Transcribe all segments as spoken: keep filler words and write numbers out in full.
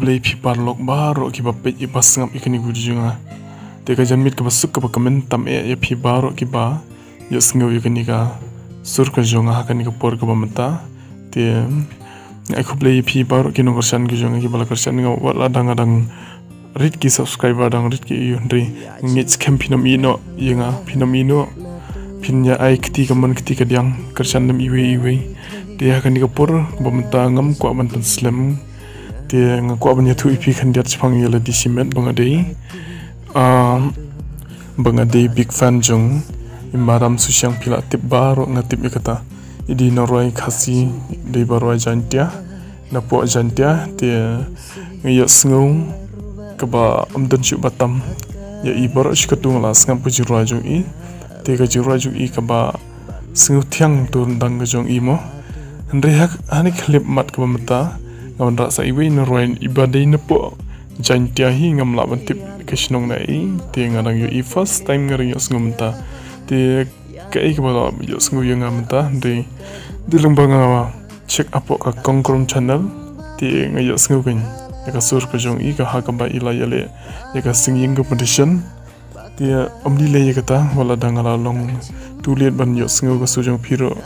Khublei phi paralok baroh kiba peit ïa ba sngap ïa kane ka video jong nga. Te ka janmiet kaba suk kaba kmen tam eh ïa phi baroh kiba ïohsngew ïa kane ka sur ka jong nga ha kane ka por kaba mynta. Te nga ai khublei ïa phi baroh ki nongkyrshan ki jong nga kiba la kyrshan nga, wat la dang dang rit ki subscriber, dang rit ki ïa u, hynrei ngeit skhem phin ym ïehnoh ïa nga, phin ym ïehnoh. Phin ïa ai kti kamon kti kadiang, kyrshan lem iwei iwei. Te ha kane ka por ba mynta ngam kwah ban pynslem. Te nga kwah ban ïathuh ïa phi khyndiat shaphang ïa lade shimet ba nga dei, ah, ba nga dei big fan jong i Maram Susiang. Phi la tip baroh, nga tip ïa kata. I dei na rwai Khasi, dei ba rwai Jaintia. Na pdeng Jaintia, te nga ïohsngew kaba ym don shuh ba tam. Ïa i baroh shi katta nga la sngap ka jingrwai jong i. Te ka jingrwai jong i kaba sngewthiang to ryndang ka jong i mo. Hynrei ha, ha kane ka khyllipmat kaba mynta, nga wanrah sa iwei na rwai iba dei na pdeng Jaintia hi, ngam lah ban tip ka shnong na i. Te nga dang ïoh i first time, nga dang ïohsngew mynta. Te kaei kaba la ïohsngew ïa nga mynta, hynrei dei lyngba nga check hapoh ka Kongkrom channel, te nga ïohsngew kein ïa ka sur ka jong i, ka ha kaba i la ïaleh ïa ka singing competition. Te ym dei lei ïa kata, wat la dang nga la long too late ban ïohsngew ka sur jong phi ruh.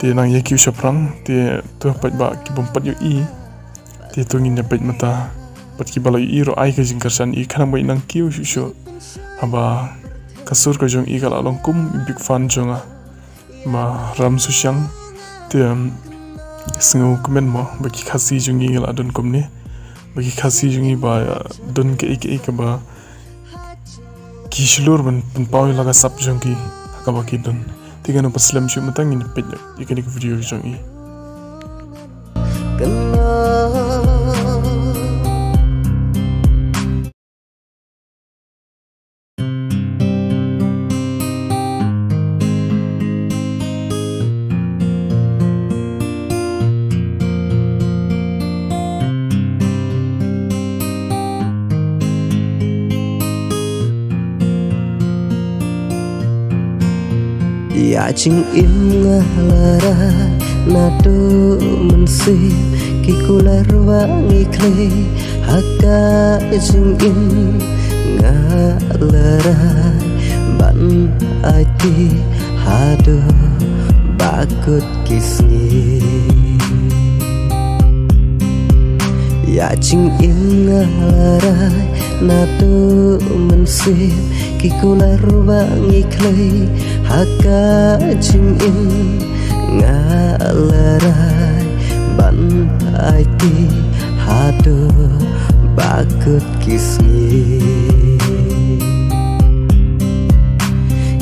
Te nang ïa kiew shaphrang, te to pat ba ki bym pat ïoh i. Te to ngin ïa peit mynta. Bad kiba la ïoh i ruh ai ka jingkyrshan ïa i, khnang ba i nang kiew shuh shuh. Haba ka sur ka jong i ka la long kum i big fan jong nga. Maram Susiang. Te, um, sngewkmen mo, ba ki Khasi jong ngi la don kumne. Ba ki Khasi jong ngi ba, uh, don kaei kaei kaba ki shlur ban, ban pynpaw ïa la ka sap jong ki ha kaba ki don. Te ngin ym pynslem shuh, mynta ngin peit ïa kane ka video jong i. Ïa jingim nga la rai naduh mynsiem, ki kular ba ngi khlei ha ka jingim. Nga la rai ban aiti haduh ba kut ki sngi. Ïa jingim nga la rai naduh mynsiem, ki kular ba ngi khlei ha ka jingim. Nga la rai ban aiti haduh ba kut ki sngi.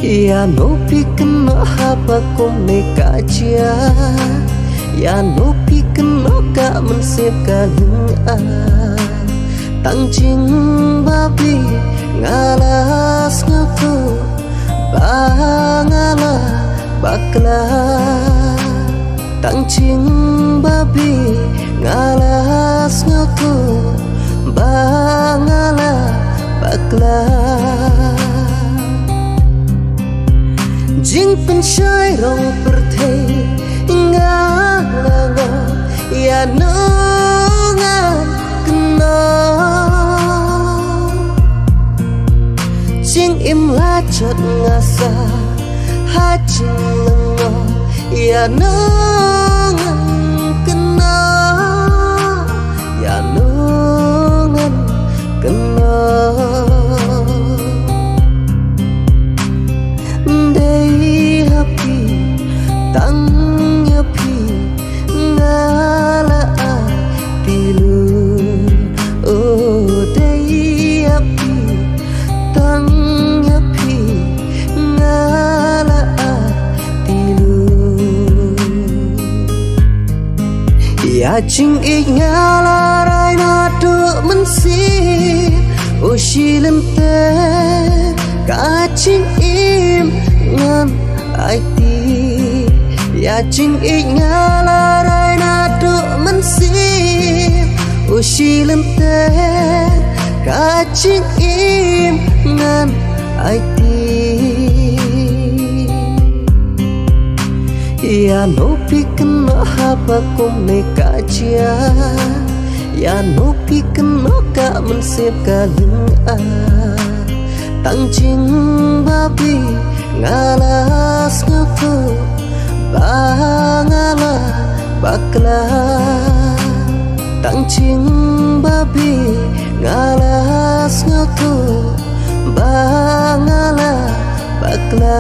Ïano phi kynnoh haba kumne ka jia? Ïano phi kynnoh ka mynsiem ka lynga? Tang jingbabe nga la sngewthuh ba nga la bakla. Tang jingbabe nga la sngewthuh ba nga la bakla. Jingpynshoi rong pyrthei nga la ngop, ïano ngan kynnoh? Jingim la jot nga sah ha jinglyngngoh, ïano ngan kynnoh? Ïano ngan kynnoh? Dei ha phi, tang ïa phi nga la aiti lut. Oh, dei ha phi, tang ïa phi nga la aiti lut. Ïa jingïeit nga la rai naduh mynsiem, u shi lynter ka jingim ngan aiti. Ïa jingïeit nga la rai naduh mynsiem, u shi lynter ka jingim ngan aiti. Ïano phi kynnoh haba kumne ka jia? Ïa no phi kynnoh ka mynsiem ka lynga. Tang jingbabe nga la sngewthuh ba nga la bakla. Tang jingbabe nga la sngewthuh ba nga la bakla.